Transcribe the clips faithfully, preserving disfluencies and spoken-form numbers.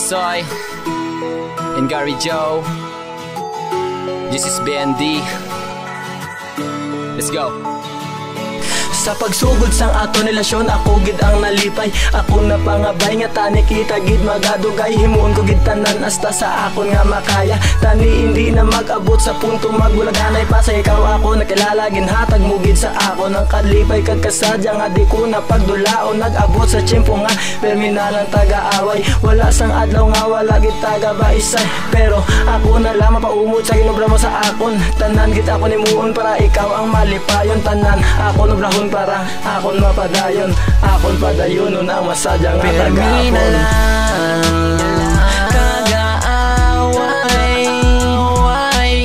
Soy and Gary Joe. This is B N D. Let's go. Sa pagsugod sang aton relasyon, ako gid ang nalipay. Ako na pangabay nga tani kita gid magadugay. Himuon ko gid tanan hasta sa akon nga makaya. Tani hindi na mag-abot sa punto magbulaganay pa. Sa ikaw ako nakilala, ginhatag mo gid sa akon ang kalipay kag kasadya nga di ko na pagdulaon. Nag-abot sa tiyempo nga permi na lang taga-away. Wala sang adlaw nga wala gid taga-baisay. Pero ako na lang mapaumot sa ginobra mo sa akon. Tanan gid akon himuon para ikaw ang malipayon. Tanan akon obrahon para akon mapadayon. Akon padayonon ang masadya nga Permi na taga-apon. Lang kag-aaway,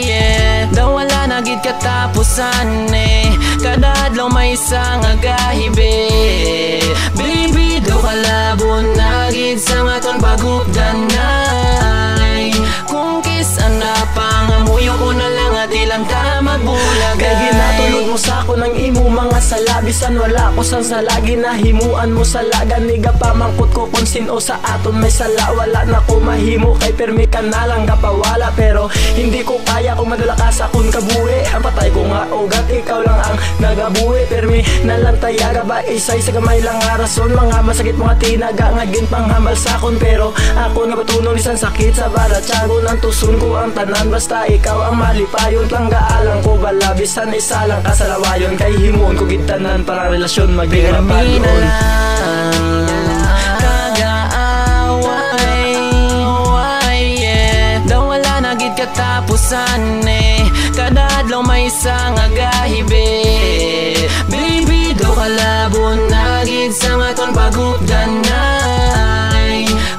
yeah. Daw wala na gid katapusan, eh. Kada adlaw may isa nga gahibi. Baby, daw kalabo na gid sang aton pagupdanay. Kung kis-a na pa nga muyo ko na lang nga di lang ta magbulagay. Kay ginatulod mo sa akon ang imo mga sala. Bisan wala ko sang sala, ginahimuan mo sala. Gani gapamangkot ko kung sin-o sa aton may sala. Wala na ko mahimo kay permi ka na lang gapawala. Pero hindi ko kaya kung madala ka sa akon kabuhi. Ang patay ko nga ugat, ikaw lang ang nagabuhi. Permi na lang ta gabaisay sa gamay lang nga rason. Mga masakit, mga tinaga nga ginpanghambal sa akon. Pero ako nga batunon, bisan sakit sa balatyagon, antuson ko ang tanan. Basta ikaw ang malipayon, tangga alang ko bala. Bisan isa lang ka sa lawayon, kay himuon ko gid tanan para ang relasyon maging Permi na mapag-on. Lang kag-aaway, yeah. Daw wala na gid katapusan, eh. Kada adlaw may isa nga gahibi. Baby, daw kalabo na gid sang aton pagupdanay.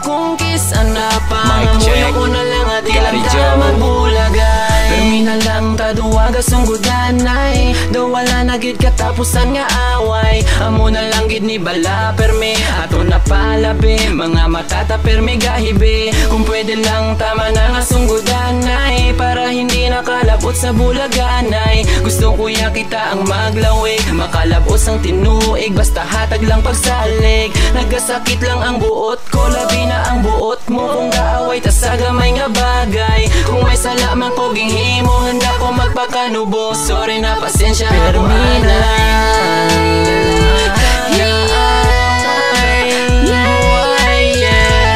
Kung kis-a na pa Mic nga muyo check. Ko na lang nga di lang Gary ta Joe. Magbulagay. Permi na lang ta duwa gasunggudanay. Daw wala na gid katapusan nga away. Amo na lang gid ni bala, permi ato na palabi. Mga mata ta permi gahibi. Kung pwede lang tama na nga sunggudanay, para hindi na kalabot sa bulaganay. Gusto ko ya kita ang maglawig, makalabot sang tinuig, basta hatag lang pagsalig. Nagasakit lang ang buot ko, labi na ang buot mo. Kung gaaway ta sa gamay nga bagay, kung may sala man ko ginhimo, handa ko magpakanubo. Sorry na, pasensya, Permi ako na anay. Lang kag-aaway.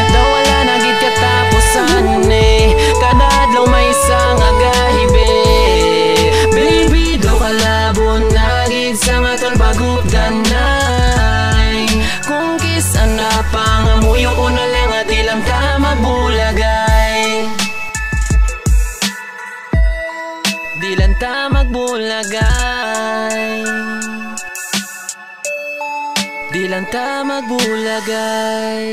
Daw wala na gid katapusan, eh. Kada adlaw may isa nga gahibi. Baby, daw kalabo na gid sang aton pagupdanay. Kung kis-a na pa nga muyo ko na lang at di lang ta magbulagay. Di lang ta magbulagay. Di lang ta magbulagay.